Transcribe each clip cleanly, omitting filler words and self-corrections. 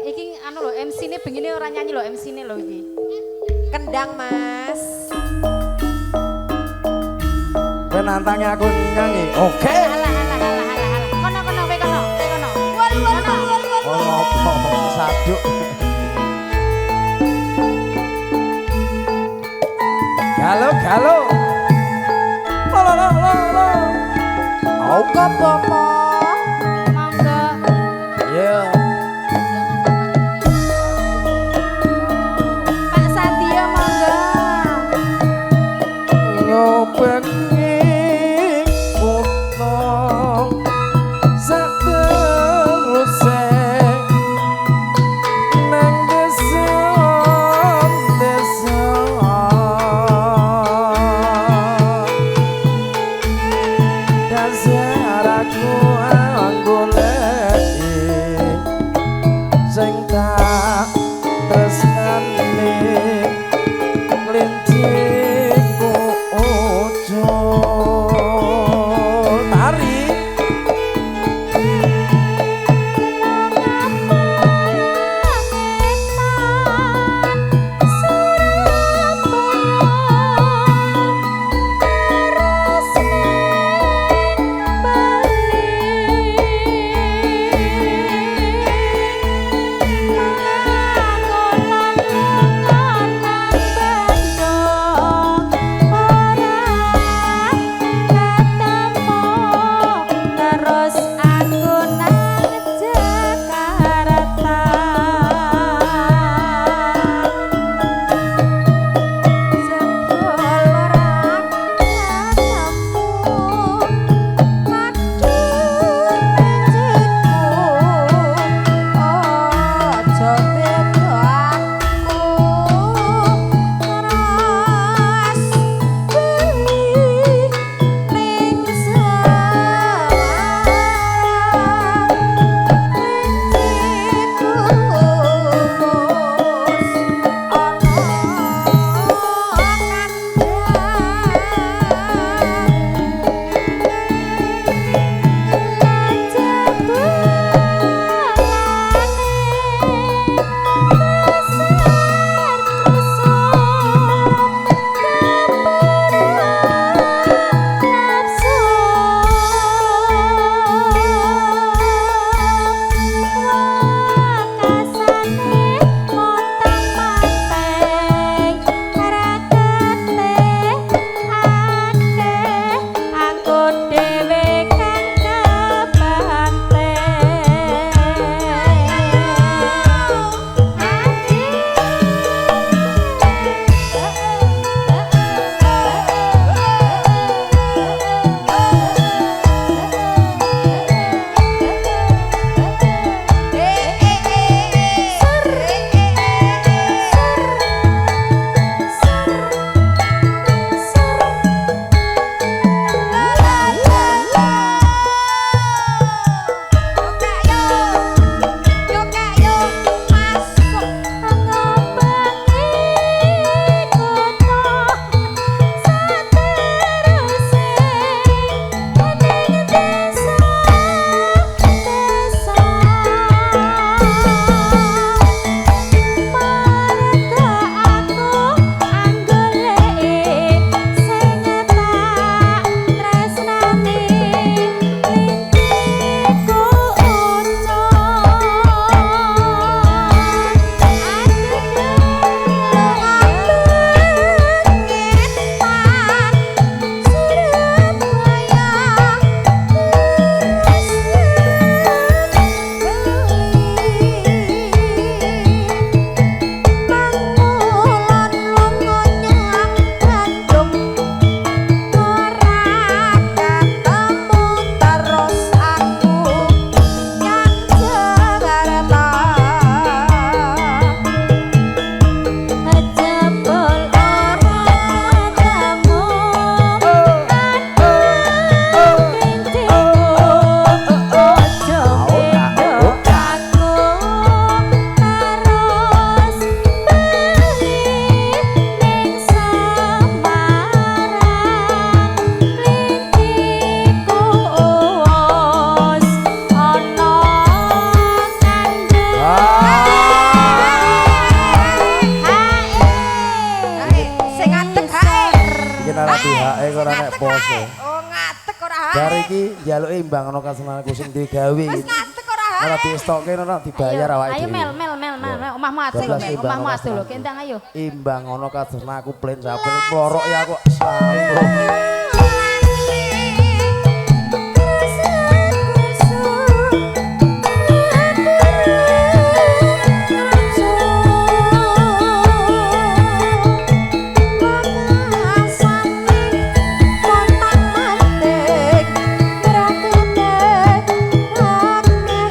Iki anu lho MC-ne bengine ora nyanyi lho MC-ne lho iki. Kendang, Mas. Kowe nantangi aku nyanyi. Oke. Alah alah alah alah alah. Kono kono kowe kono, kowe kono. Walu walu walu walu. Oh, apa saduk. Galo galo. La la la la la. Monggo Bopo. Monggo. Iya. Pak Satyo monggo. Ngobengi kutha sateruse nang desa desa dasar aku. iki njaluke imbang ana kasenanku sing digawe. Wis ngadeg ora. Ora diestokke ora dibayar awake Ayo dhewe. mel mel mel mel Iya. omahmu adoh lho, Mel. Omahmu adoh lho, kendang ayo. Imbang ana katresnanku plen saben mlorok ya aku sampun.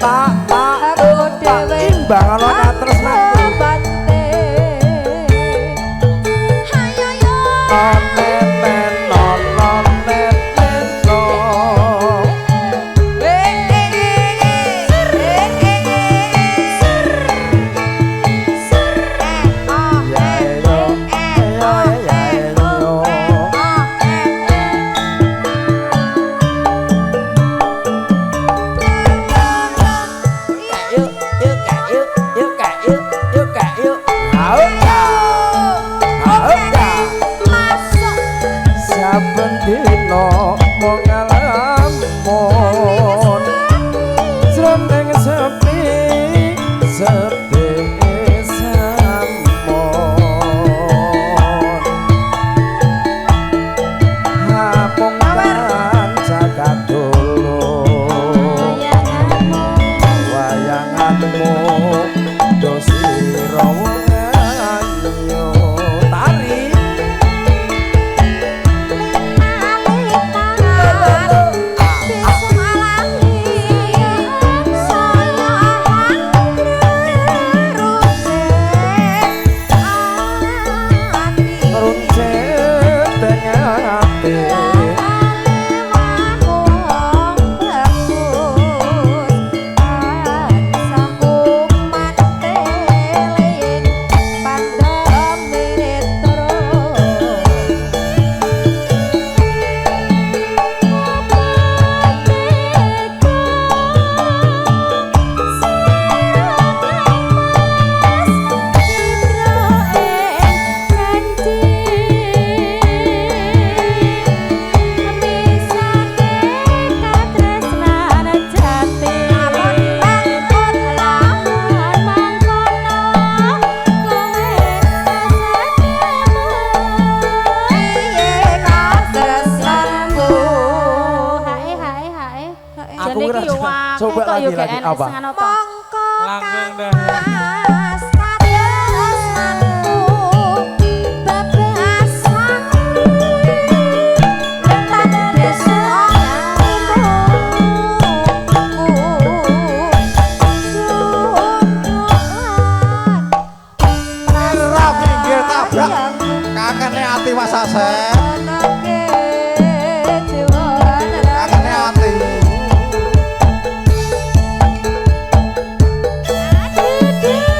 Tak tak tak imbang ana katresnanku. Non non non non non. Ya yo ya ya yo. Yuk yuk yuk yuk yuk yuk yuk. Au ya. Au ya. Saben dina mung ngalamun jroning sepi sepi sampun hapung tansah kadulur wayanganmu do sira wong ayu tari. Runcit ati. Hae hae hae. Aku kira coba lagi lagi apa? Mongko Langgeng dah. Mas katresnanku bebasanku lan Ira pinggir tabrak kakene ati Mas Asep. Kakene ati. Aduh.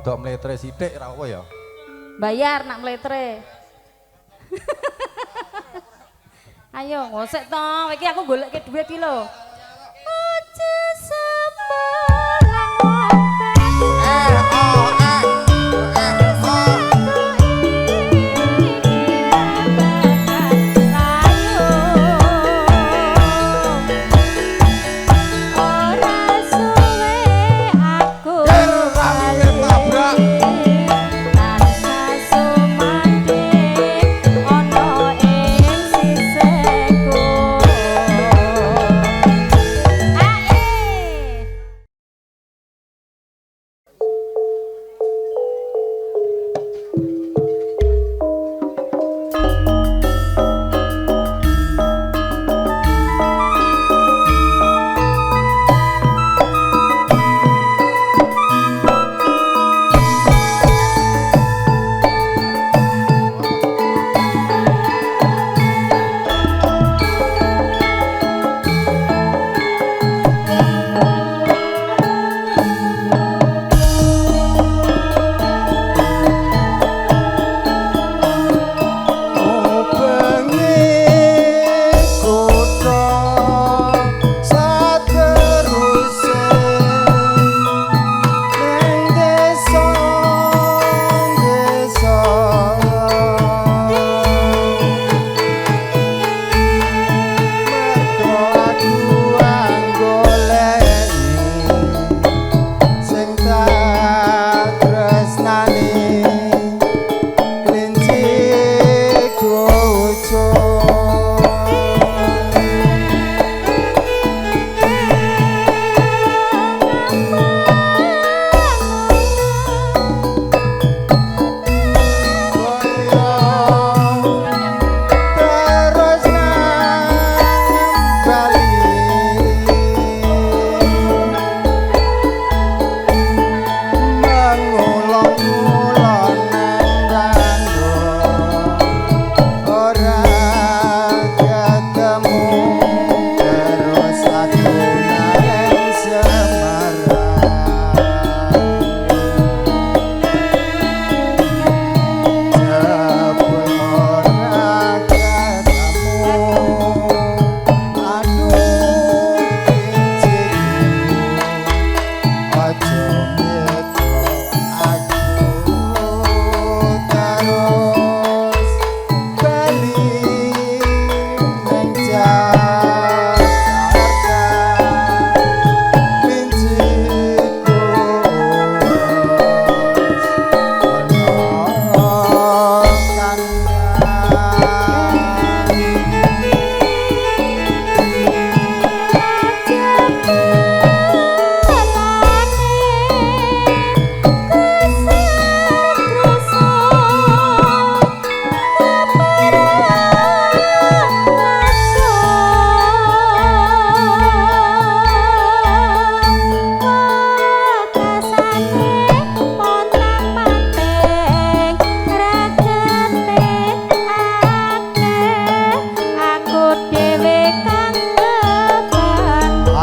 Rodok mletre sithik ra apa ya? Bayar nak mletre. Ayo ngosek to, iki aku golekke dhuwit iki lho. Aja semelang R O E R O. Ora suwe aku Tabrak. Tansah sumandhing ana ing sisihku. Ae.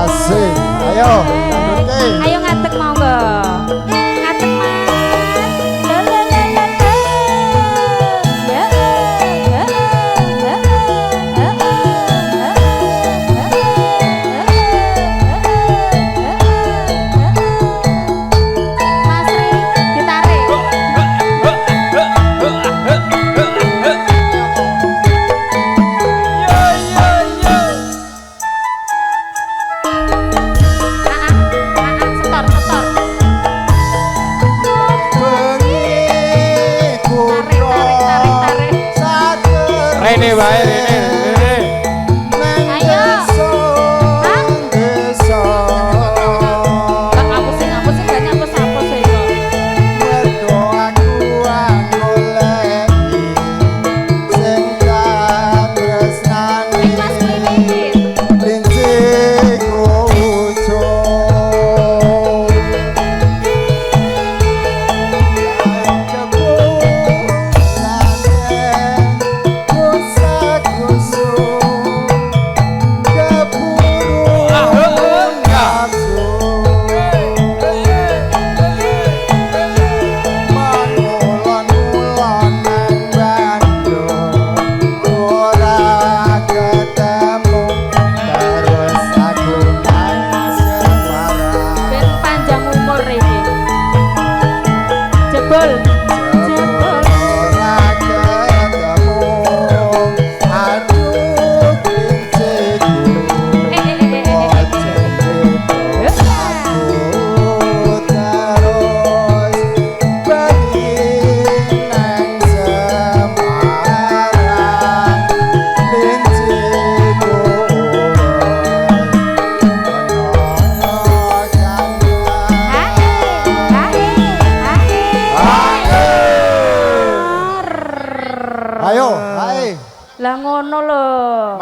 Asik. Ayo, dangdutke. Ayo ngadeg monggo. Ngadeg Mas. La la la la la. Ya ya ya Mas Ri, ditarik.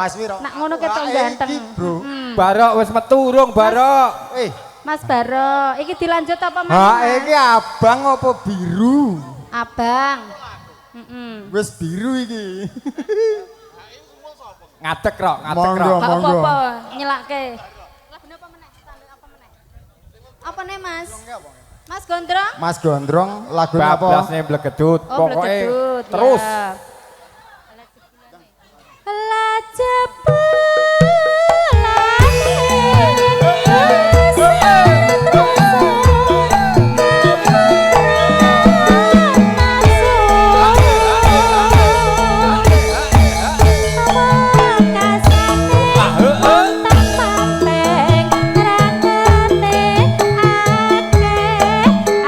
Pas piro? Nak ngono ketok ganteng. Iki, Bro. Barok wis metu urung Barok. Mas Barok, iki dilanjut apa Mas? Ha iki abang apa biru? Abang. Wis biru iki. Ngadeg rok, ngadeg Monggo. rok. Gak apa-apa, nyelake. Lagune apa meneh? Apa meneh? Apa nih Mas? Mas Gondrong? Mas Gondrong lagune apa? Bablasne blegedut, Oh, pokoke Blegedut, terus. ya. Lah jebulane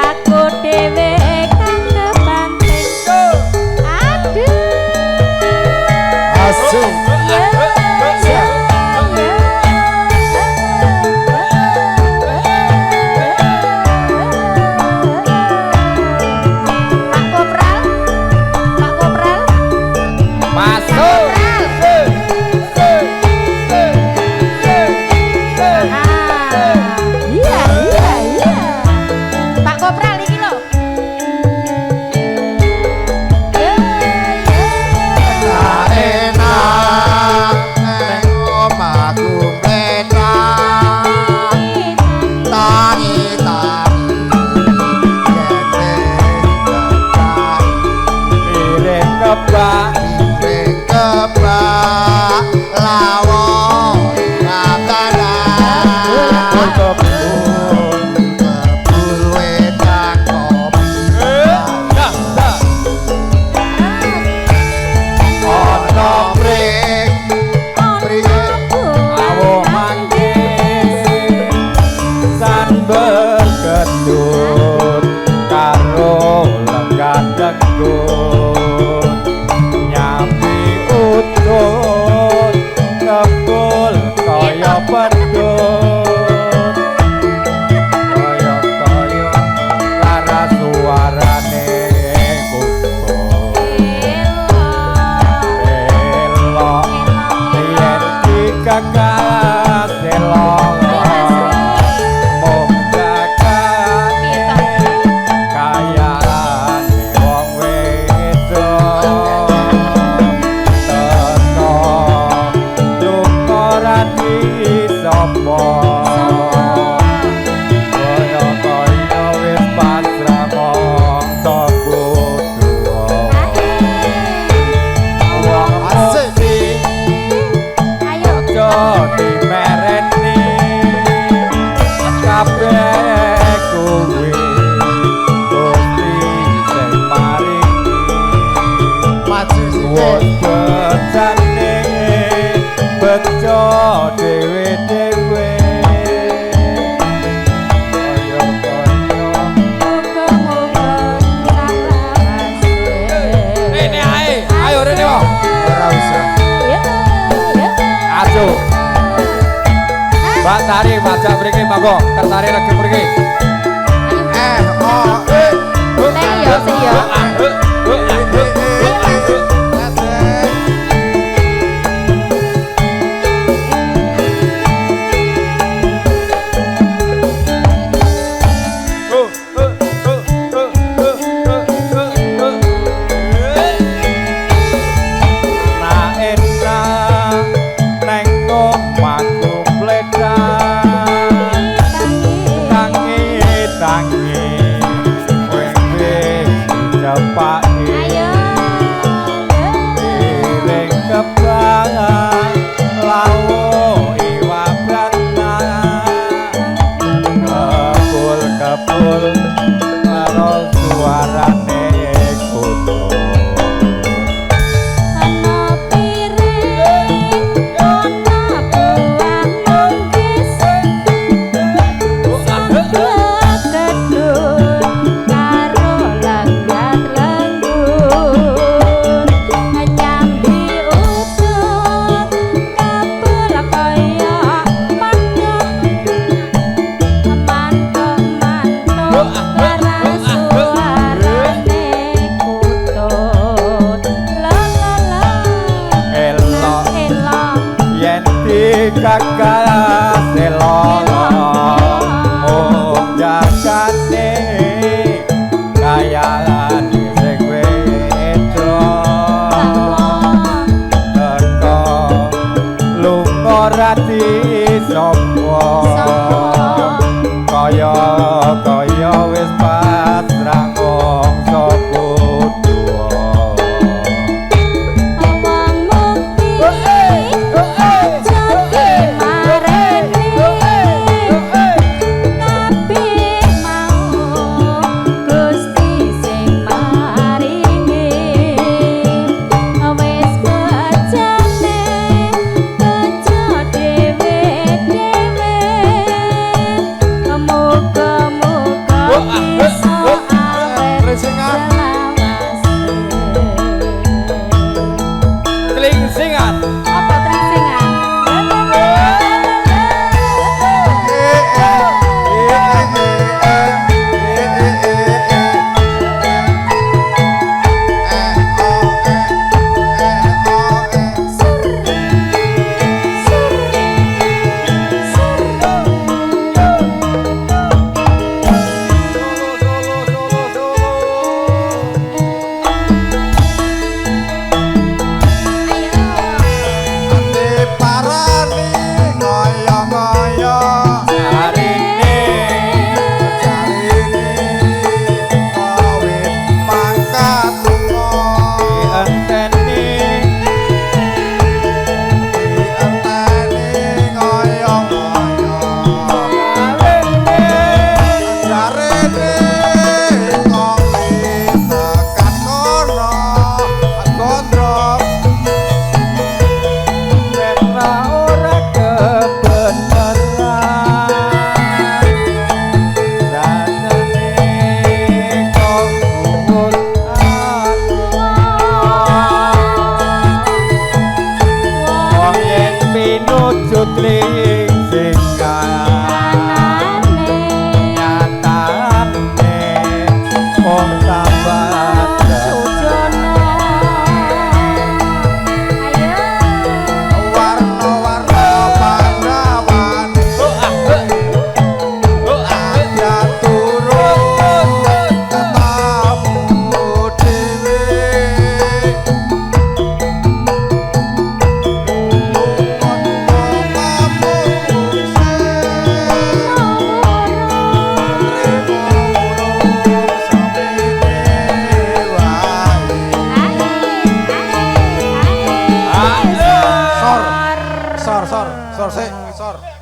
aku dhewe kang kebanting. Aduh. Asik. Pak Kopral, Pak Kopral, Masuk. Ah, iya iya iya. Pak Kopral iki lho. Ya, ya. Enak neng omahku mletak. Tangi tangi kene kebak Piring kebak. piring kebak lawo katana Kebun. Kebul wedang kopi ana pring pring Awo manggis san berkedut karo lenggah dengkut nyapi utut kebul kaya pedut kaya kaya lara suarane kutut elok yen dikakas elok mung jagat kayane wong wedok teko lunga ra disapa kaya kaya wis pasrah mangsa kudu wong Asik. mesti Ayo. aja dimereni kabeh kuwi Gusti sing maringi Maju wis sithik. becane bejo dhewe-dhewe kaya kaya Muga-muga salawase. Rene ae, ayo rene wae. Ora usah. Ya, ya. Ayo. Mbak Tari pajak mriki monggo, Kertari lagi mriki. Ayo. eh oh eh Sing ya, sing ya. eh eh eh eh Nah enak neng omahku pledak tangi tangi kowe wis dicepaki. Ayo.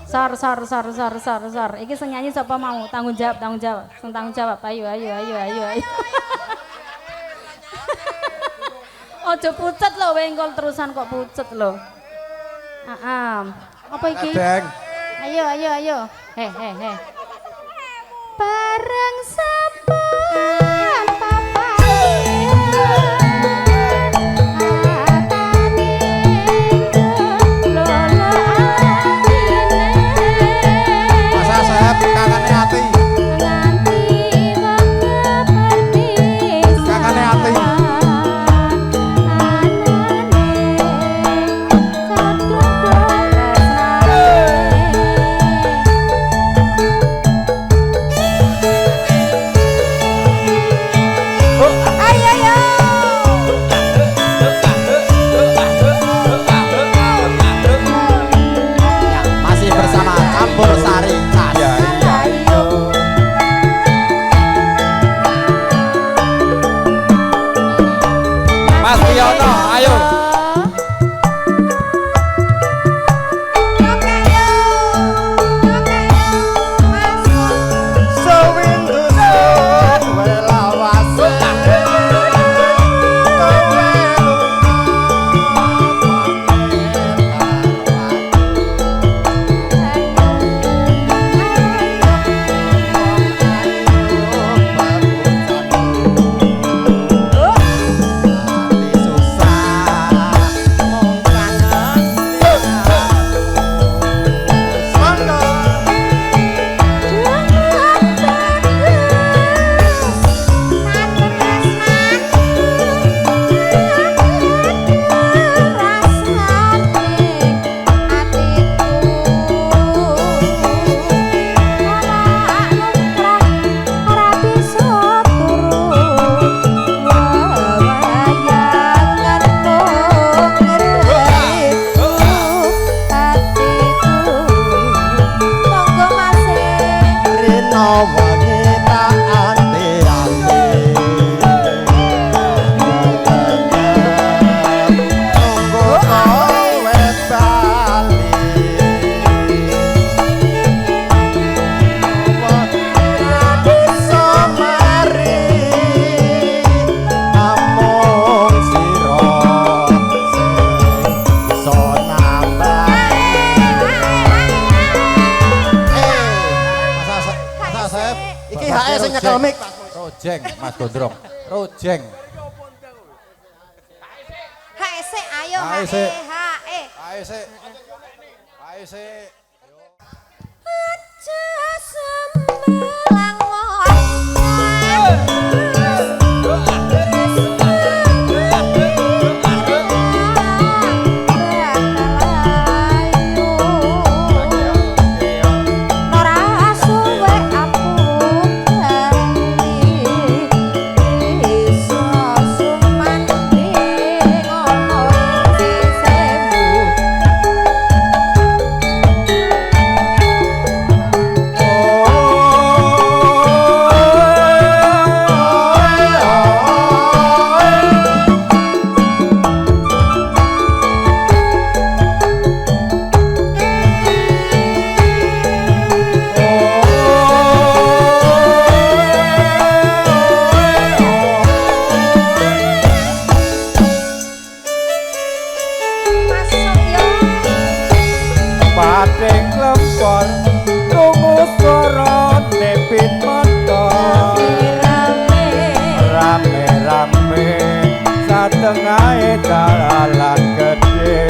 Sor sor sor sor sor sor. Iki sing nyanyi sapa mau? Tanggung jawab, tanggung jawab. Sing tanggung jawab. Ayo ayo ayo ayo ayo. Ojo pucet lho, wengkol terusan kok pucet lho. Heeh. Apa iki? Ayo ayo ayo. He he he. Bareng sampun papae. Atane lolo atine. Mas Asep kakane ati. Nganti wektu Kakane ati. Ya, masih bersama Campur Sari Cas. Ya iya iya. Mas Wiono, ayo. Sewindu suwe lawase. Kowe lunga susah mung kangen monggo. Rino wengi tak ante-ante. Nunggu kowe bali. Ora bisa mari, namung sira sing iso nambani. Mas Asep, Mas Asep. Iki HE sing nyekel mic. Rojeng Mas Gondrong. Rojeng. HE ayo HE. HE HE. Ayo sik. Ayo sik. Aja sembelang. Ora suwe aku ganti iso sumanding ana ing sisihmu. Masuk yo. Pating lempor krungu swarane pit motor. Rame-rame satengahe dalan gedhe.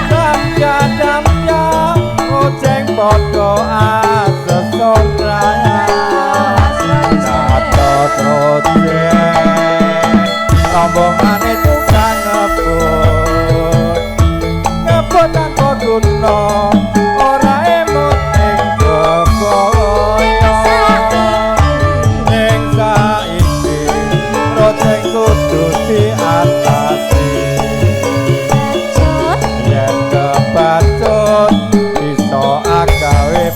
Damya-damya ojeng padha asesotran. Tato rojeng rombongane tukang ngebut. Ngebut tanpa guna ora emut ing bebaya. Ning saiki rojeng kudu diatasi. Yen kebacut bisa agawe.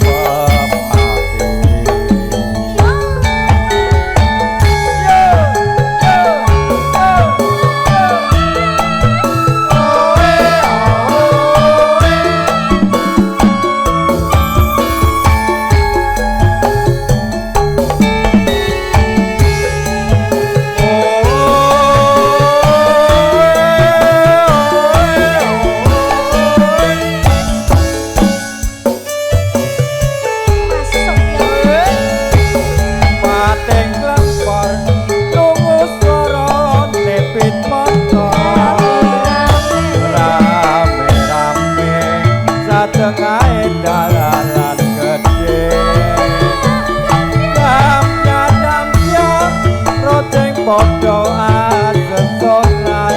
Gawe dalan gedhe. Damya-damya rojeng padha asesonan.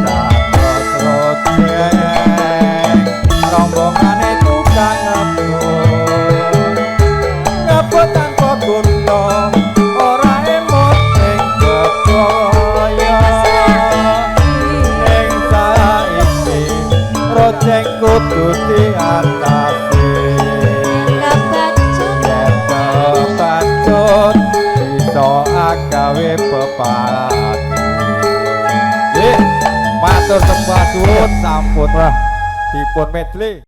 Dados rojeng rombongane tukang ngebut. Ngebut tanpa guna ora emot ing kebaya. Ning saiki rojeng kudu diatasi. Yen kebacut bisa agawe pepati. Nggih, matur sembah suwun sampun dipun medli.